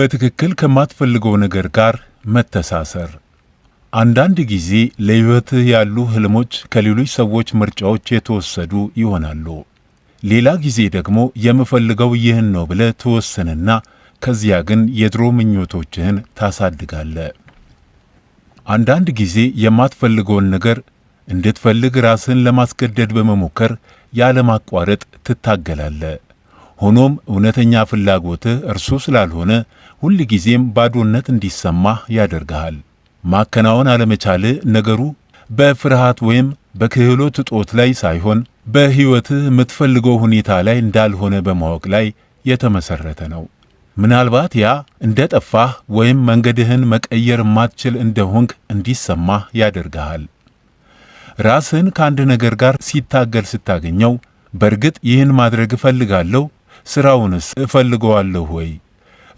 በትክክል ከማትፈልገው ነገር ጋር መተሳሰር። አንዳንድ ጊዜ ለሕይወትህ ያሉ ህልሞች ከሌሎች ሰዎች ምርጫዎች የተወሰዱ ይሆናሉ። ሌላ ጊዜ ደግሞ የምፈልገው ይህን ነው ብለህ ትወስንና ከዚያ ግን የድሮ ምኞቶችህን ታሳድጋለህ። አንዳንድ ጊዜ የማትፈልገውን ነገር እንድትፈልግ ራስህን ለማስገደድ በመሞከር ያለማቋረጥ ትታገላለህ። ሆኖም እውነተኛ ፍላጎትህ እርሱ ስላልሆነ ሁል ጊዜም ባዶነት እንዲሰማህ ያደርግሃል። ማከናወን አለመቻልህ ነገሩ በፍርሃት ወይም በክህሎት እጦት ላይ ሳይሆን በሕይወትህ የምትፈልገው ሁኔታ ላይ እንዳልሆነ በማወቅ ላይ የተመሠረተ ነው። ምናልባት ያ እንደ ጠፋህ ወይም መንገድህን መቀየር የማትችል እንደሆንክ እንዲሰማህ ያደርግሃል። ራስህን ከአንድ ነገር ጋር ሲታገል ስታገኘው በእርግጥ ይህን ማድረግ እፈልጋለሁ፣ ሥራውንስ እፈልገዋለሁ ወይ?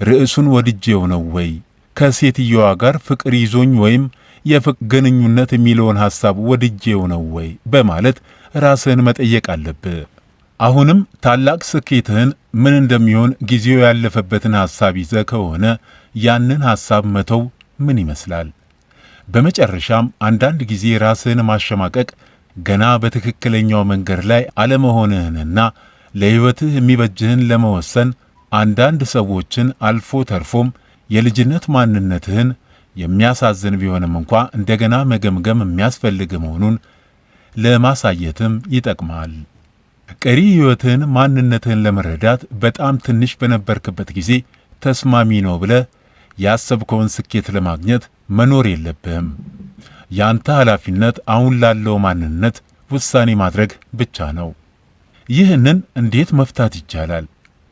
ርዕሱን ወድጄው ነው ወይ? ከሴትየዋ ጋር ፍቅር ይዞኝ ወይም የፍቅር ግንኙነት የሚለውን ሐሳብ ወድጄው ነው ወይ? በማለት ራስህን መጠየቅ አለብህ። አሁንም ታላቅ ስኬትህን ምን እንደሚሆን ጊዜው ያለፈበትን ሐሳብ ይዘህ ከሆነ ያንን ሐሳብ መተው ምን ይመስላል? በመጨረሻም አንዳንድ ጊዜ ራስህን ማሸማቀቅ ገና በትክክለኛው መንገድ ላይ አለመሆንህንና ለሕይወትህ የሚበጅህን ለመወሰን አንዳንድ ሰዎችን አልፎ ተርፎም የልጅነት ማንነትህን የሚያሳዝን ቢሆንም እንኳ እንደገና መገምገም የሚያስፈልግ መሆኑን ለማሳየትም ይጠቅማል። ቀሪ ሕይወትህን ማንነትህን ለመረዳት በጣም ትንሽ በነበርክበት ጊዜ ተስማሚ ነው ብለህ ያሰብከውን ስኬት ለማግኘት መኖር የለብህም። ያንተ ኃላፊነት አሁን ላለው ማንነት ውሳኔ ማድረግ ብቻ ነው። ይህንን እንዴት መፍታት ይቻላል?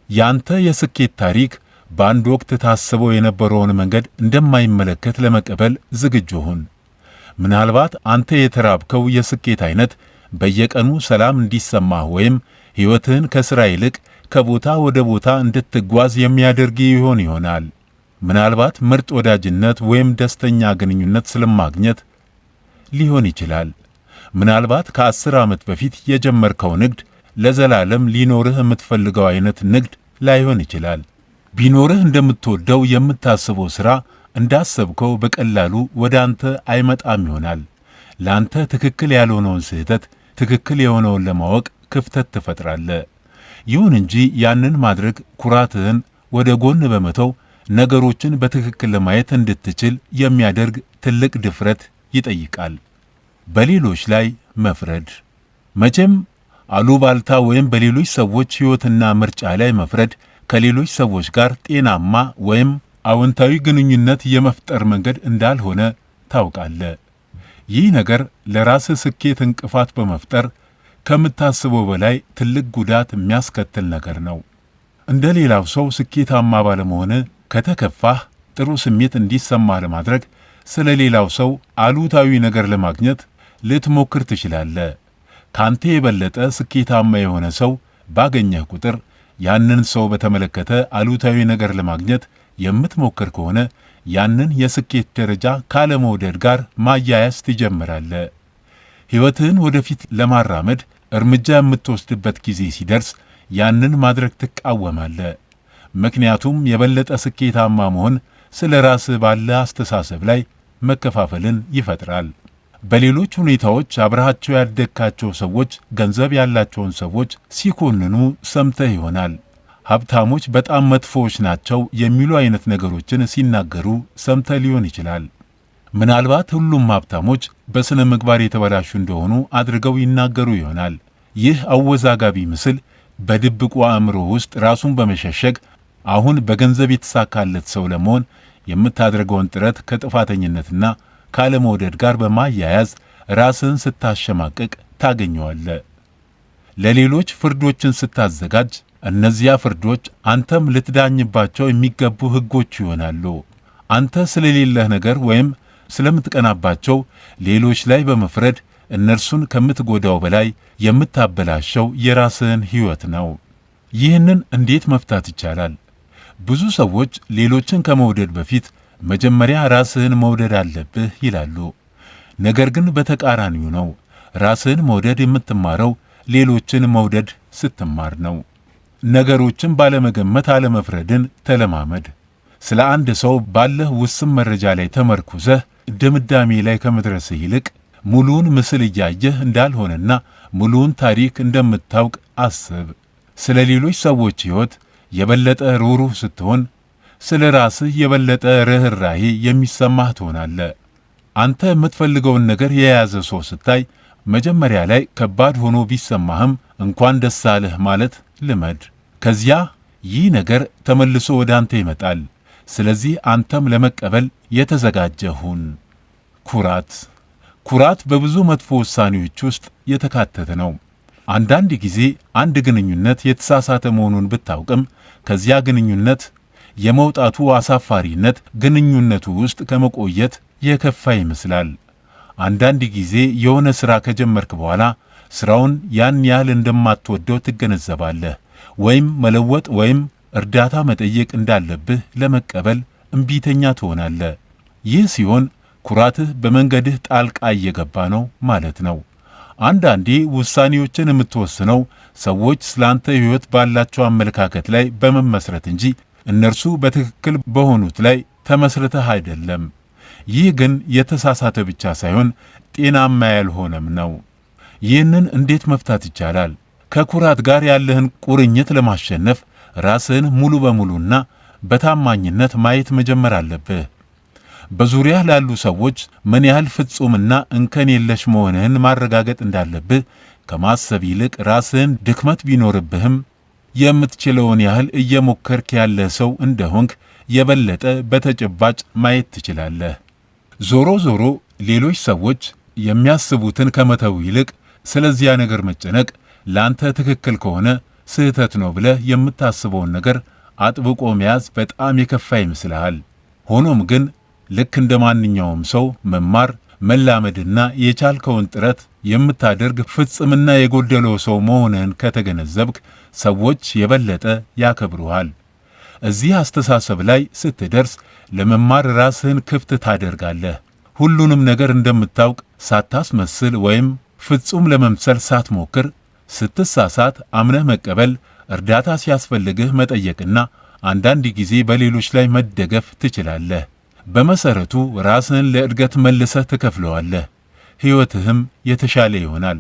ያንተ የስኬት ታሪክ በአንድ ወቅት ታስበው የነበረውን መንገድ እንደማይመለከት ለመቀበል ዝግጁ ሁን። ምናልባት አንተ የተራብከው የስኬት አይነት በየቀኑ ሰላም እንዲሰማህ ወይም ሕይወትህን ከሥራ ይልቅ ከቦታ ወደ ቦታ እንድትጓዝ የሚያደርግ ይሆን ይሆናል። ምናልባት ምርጥ ወዳጅነት ወይም ደስተኛ ግንኙነት ስለማግኘት ሊሆን ይችላል። ምናልባት ከ10 ዓመት በፊት የጀመርከው ንግድ ለዘላለም ሊኖርህ የምትፈልገው አይነት ንግድ ላይሆን ይችላል። ቢኖርህ እንደምትወደው የምታስበው ሥራ እንዳሰብከው በቀላሉ ወደ አንተ አይመጣም ይሆናል። ለአንተ ትክክል ያልሆነውን ስህተት ትክክል የሆነውን ለማወቅ ክፍተት ትፈጥራለህ። ይሁን እንጂ ያንን ማድረግ ኩራትህን ወደ ጎን በመተው ነገሮችን በትክክል ለማየት እንድትችል የሚያደርግ ትልቅ ድፍረት ይጠይቃል። በሌሎች ላይ መፍረድ መቼም አሉባልታ ወይም በሌሎች ሰዎች ሕይወትና ምርጫ ላይ መፍረድ ከሌሎች ሰዎች ጋር ጤናማ ወይም አዎንታዊ ግንኙነት የመፍጠር መንገድ እንዳልሆነ ታውቃለህ። ይህ ነገር ለራስህ ስኬት እንቅፋት በመፍጠር ከምታስበው በላይ ትልቅ ጉዳት የሚያስከትል ነገር ነው። እንደ ሌላው ሰው ስኬታማ ባለመሆንህ ከተከፋህ ጥሩ ስሜት እንዲሰማህ ለማድረግ ስለ ሌላው ሰው አሉታዊ ነገር ለማግኘት ልትሞክር ትችላለህ። ካንተ የበለጠ ስኬታማ የሆነ ሰው ባገኘህ ቁጥር ያንን ሰው በተመለከተ አሉታዊ ነገር ለማግኘት የምትሞክር ከሆነ ያንን የስኬት ደረጃ ካለመውደድ ጋር ማያያዝ ትጀምራለህ። ሕይወትህን ወደፊት ለማራመድ እርምጃ የምትወስድበት ጊዜ ሲደርስ ያንን ማድረግ ትቃወማለህ። ምክንያቱም የበለጠ ስኬታማ መሆን ስለ ራስህ ባለ አስተሳሰብ ላይ መከፋፈልን ይፈጥራል። በሌሎች ሁኔታዎች አብረሃቸው ያደግካቸው ሰዎች ገንዘብ ያላቸውን ሰዎች ሲኮንኑ ሰምተህ ይሆናል። ሀብታሞች በጣም መጥፎዎች ናቸው የሚሉ አይነት ነገሮችን ሲናገሩ ሰምተህ ሊሆን ይችላል። ምናልባት ሁሉም ሀብታሞች በስነ ምግባር የተበላሹ እንደሆኑ አድርገው ይናገሩ ይሆናል። ይህ አወዛጋቢ ምስል በድብቁ አእምሮ ውስጥ ራሱን በመሸሸግ አሁን በገንዘብ የተሳካለት ሰው ለመሆን የምታደርገውን ጥረት ከጥፋተኝነትና ካለመውደድ ጋር በማያያዝ ራስህን ስታሸማቅቅ ታገኘዋለህ። ለሌሎች ፍርዶችን ስታዘጋጅ እነዚያ ፍርዶች አንተም ልትዳኝባቸው የሚገቡ ሕጎች ይሆናሉ። አንተ ስለሌለህ ነገር ወይም ስለምትቀናባቸው ሌሎች ላይ በመፍረድ እነርሱን ከምትጎዳው በላይ የምታበላሸው የራስህን ሕይወት ነው። ይህንን እንዴት መፍታት ይቻላል? ብዙ ሰዎች ሌሎችን ከመውደድ በፊት መጀመሪያ ራስህን መውደድ አለብህ ይላሉ። ነገር ግን በተቃራኒው ነው። ራስህን መውደድ የምትማረው ሌሎችን መውደድ ስትማር ነው። ነገሮችን ባለመገመት አለመፍረድን ተለማመድ። ስለ አንድ ሰው ባለህ ውስን መረጃ ላይ ተመርኩዘህ ድምዳሜ ላይ ከመድረስህ ይልቅ ሙሉውን ምስል እያየህ እንዳልሆነና ሙሉውን ታሪክ እንደምታውቅ አስብ። ስለ ሌሎች ሰዎች ሕይወት የበለጠ ሩህሩህ ስትሆን ስለ ራስህ የበለጠ ርኅራሄ የሚሰማህ ትሆናለህ። አንተ የምትፈልገውን ነገር የያዘ ሰው ስታይ መጀመሪያ ላይ ከባድ ሆኖ ቢሰማህም እንኳን ደስ አለህ ማለት ልመድ። ከዚያ ይህ ነገር ተመልሶ ወደ አንተ ይመጣል። ስለዚህ አንተም ለመቀበል የተዘጋጀ ሁን። ኩራት። ኩራት በብዙ መጥፎ ውሳኔዎች ውስጥ የተካተተ ነው። አንዳንድ ጊዜ አንድ ግንኙነት የተሳሳተ መሆኑን ብታውቅም ከዚያ ግንኙነት የመውጣቱ አሳፋሪነት ግንኙነቱ ውስጥ ከመቆየት የከፋ ይመስላል። አንዳንድ ጊዜ የሆነ ሥራ ከጀመርክ በኋላ ሥራውን ያን ያህል እንደማትወደው ትገነዘባለህ። ወይም መለወጥ ወይም እርዳታ መጠየቅ እንዳለብህ ለመቀበል እምቢተኛ ትሆናለህ። ይህ ሲሆን ኩራትህ በመንገድህ ጣልቃ እየገባ ነው ማለት ነው። አንዳንዴ ውሳኔዎችን የምትወስነው ሰዎች ስላንተ ሕይወት ባላቸው አመለካከት ላይ በመመስረት እንጂ እነርሱ በትክክል በሆኑት ላይ ተመስርተህ አይደለም። ይህ ግን የተሳሳተ ብቻ ሳይሆን ጤናማ ያልሆነም ነው። ይህንን እንዴት መፍታት ይቻላል? ከኩራት ጋር ያለህን ቁርኝት ለማሸነፍ ራስህን ሙሉ በሙሉና በታማኝነት ማየት መጀመር አለብህ። በዙሪያህ ላሉ ሰዎች ምን ያህል ፍጹምና እንከን የለሽ መሆንህን ማረጋገጥ እንዳለብህ ከማሰብ ይልቅ ራስህን ድክመት ቢኖርብህም የምትችለውን ያህል እየሞከርክ ያለ ሰው እንደሆንክ የበለጠ በተጨባጭ ማየት ትችላለህ። ዞሮ ዞሮ ሌሎች ሰዎች የሚያስቡትን ከመተው ይልቅ ስለዚያ ነገር መጨነቅ ላንተ ትክክል ከሆነ ስህተት ነው ብለህ የምታስበውን ነገር አጥብቆ መያዝ በጣም የከፋ ይመስልሃል። ሆኖም ግን ልክ እንደ ማንኛውም ሰው መማር፣ መላመድና የቻልከውን ጥረት የምታደርግ ፍጽምና የጎደለው ሰው መሆንህን ከተገነዘብክ ሰዎች የበለጠ ያከብሩሃል። እዚህ አስተሳሰብ ላይ ስትደርስ ለመማር ራስህን ክፍት ታደርጋለህ። ሁሉንም ነገር እንደምታውቅ ሳታስመስል ወይም ፍጹም ለመምሰል ሳትሞክር ስትሳሳት አምነህ መቀበል፣ እርዳታ ሲያስፈልግህ መጠየቅና አንዳንድ ጊዜ በሌሎች ላይ መደገፍ ትችላለህ። በመሰረቱ ራስህን ለእድገት መልሰህ ትከፍለዋለህ። ሕይወትህም የተሻለ ይሆናል።